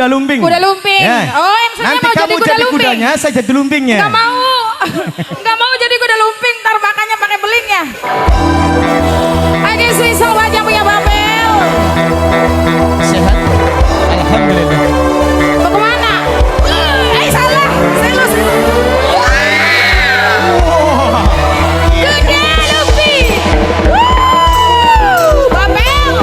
Kuda lumping. Kuda lumping. Ya. Oh, maksudnya nanti mau kamu jadi kuda jadi lumping. Kudanya, saya jadi lumpingnya. Nggak mau. Nggak mau jadi kuda lumping, ntar makannya pakai beling ya. Oke, spesial buat yang punya Babel. Sehat. Alhamdulillah. Mau kemana? Salah. Selus. Kuda lumping. Wuh, Babel.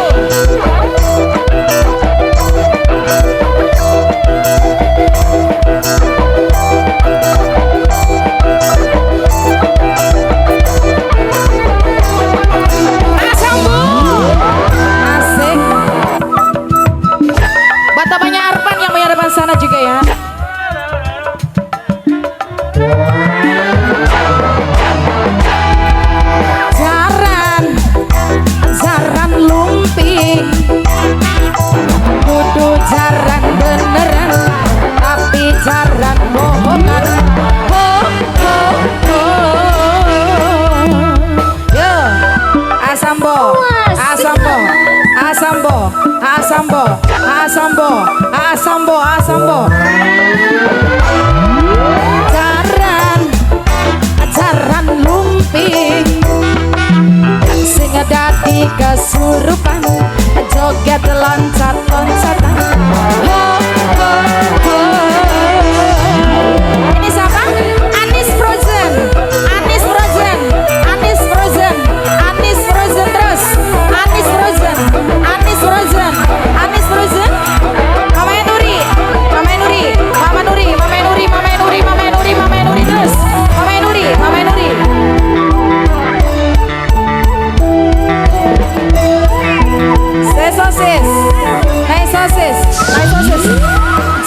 Asik. Buat bapaknya Arpan yang punya depan sana juga ya. Jaran, jaran lumping, kudu jaran beneran, tapi jaran bohongan. Ho ho ho. Yo, Asambo, Asambo, Asambo, Asambo, Asambo, Asambo, Asambo. Jaran, jaran lumping, sing dadi kesurupan, joget loncat-loncatan. Ho ho ho. Ini siapa? Anis Frozen, Anis Frozen, Anis Frozen, Anis Frozen terus, Anis Frozen, Anis Frozen, Anis Frozen. Mama Nuri, Mama Nuri, Mama Nuri, Mama Nuri, Mama Nuri, Mama Nuri, Mama Nuri terus, Mama Nuri, Mama Nuri. Sosis, naik sosis, naik sosis.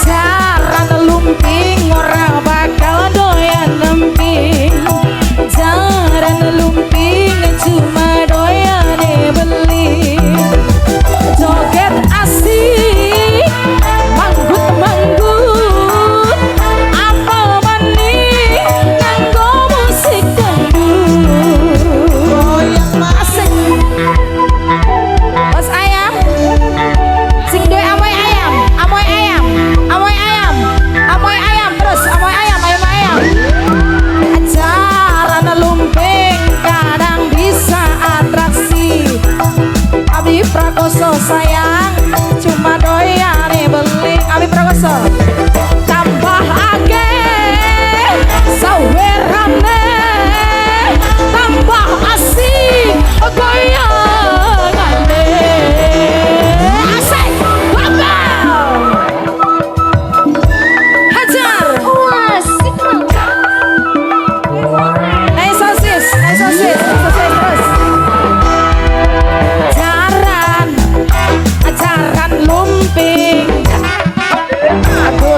Jaran lumping ora bakal doyan nemping. Jaran lumping cuma doyane beli. Joget asik, manggut manggut, apa maning nganggo musik dangdut. Goyang asik. Bos ayam, sing duwe amoy ayam, amoy ayam, amoy ayam, amoy ayam terus, amoy ayam, ayam ayam. Jaran lumping kadang bisa atraksi. Abi Prakoso sayang, cuma doyane beli. Abi Prakoso tambah akeh sawerane, tambah asik goyangane. Asik, Babel. Hajar. Asik. Naik sosis, naik sosis, naik sosis terus. Jaran, jaran lumping, aku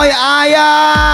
Gemoy ayah.